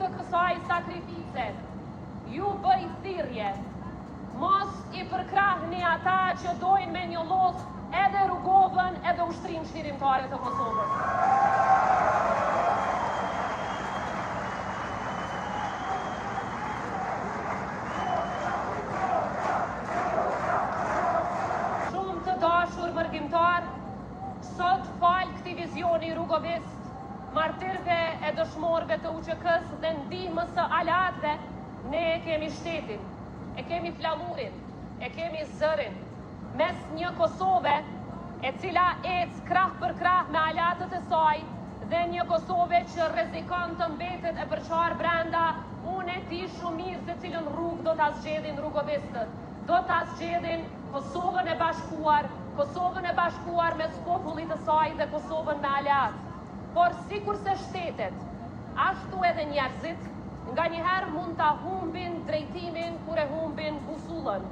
të kësaj sakrifice, ju bëj thirrje, mos i përkrahni ata që dojnë me njollos edhe Rugovën edhe Ushtrinë Çlirimtare të Kosovës. Shumë të dashur mërgimtarë, sot falë këtij vizioni rugovist, martirëve e dëshmorëve të UÇK-së dhe ndihmës së aleatëve, ne e kemi shtetin, e kemi flamurin, e kemi zërin, mes një Kosove e cila ecë krah për krah me aleatët e saj dhe një Kosove që rrezikon të mbetet e përçarë brenda, unë e di shumë mirë se cilën rrugë do ta zgjedhin rugovistët. Do ta zgjedhin Kosovën e bashkuar, Kosovën e bashkuar mes popullit të saj dhe Kosovën me aleatë. Por sikurse shtetet, ashtu edhe njerëzit, nganjëherë mund ta humbin drejtimin kur e humbin busullën.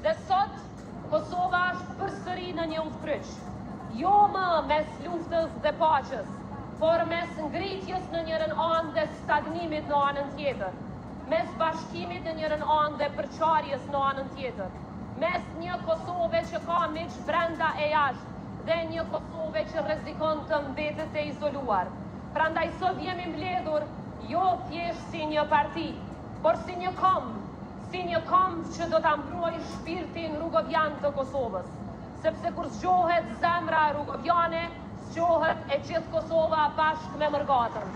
Dhe sot, Kosova është përsëri në një udhëkryq. Jo më mes luftës dhe paqes, por mes ngritjes në njërën anë dhe stagnimit në anën tjetër. Mes bashkimit në njërën anë dhe përçarjes në anën tjetër. Mes një Kosove që ka miq brenda e jashtë dhe një Kosove që rrezikon të mbetet e izoluar. Prandaj sot jemi mbledhur jo thjesht si një parti, por si një komb, Si një komb që do ta mbrojë shpirtin rugovian të Kosovës. Sepse kur zgjohet zemra rugoviane, zgjohet e gjithë Kosova bashkë me mërgatën.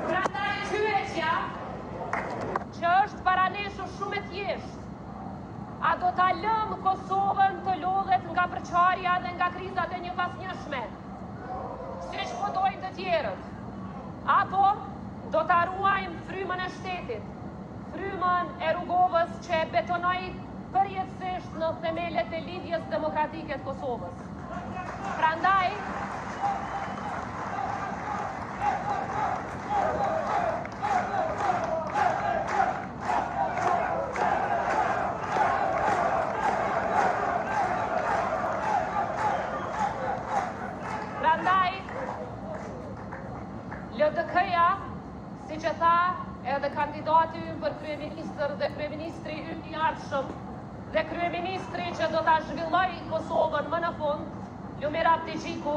Prandaj pyetja që është para nesh është shumë e thjeshtë. A do ta lëmë Kosovën të lodhet nga përçarja dhe nga krizat e njëpasnjëshme, siç po dojnë të tjerët? Apo do ta ruajmë frymën e shtetit, frymën e Rugovës që e betonoi përjetësisht në themelet e Lidhjes Demokratike të Kosovës? Prandaj, Prandaj, LDK-ja, siç e tha edhe kandidati ynë për kryeministër dhe kryeministri ynë i ardhshëm, Dhe kryeministri që do ta zhvillojë Kosovën më në fund, Lumir Abdixhiku.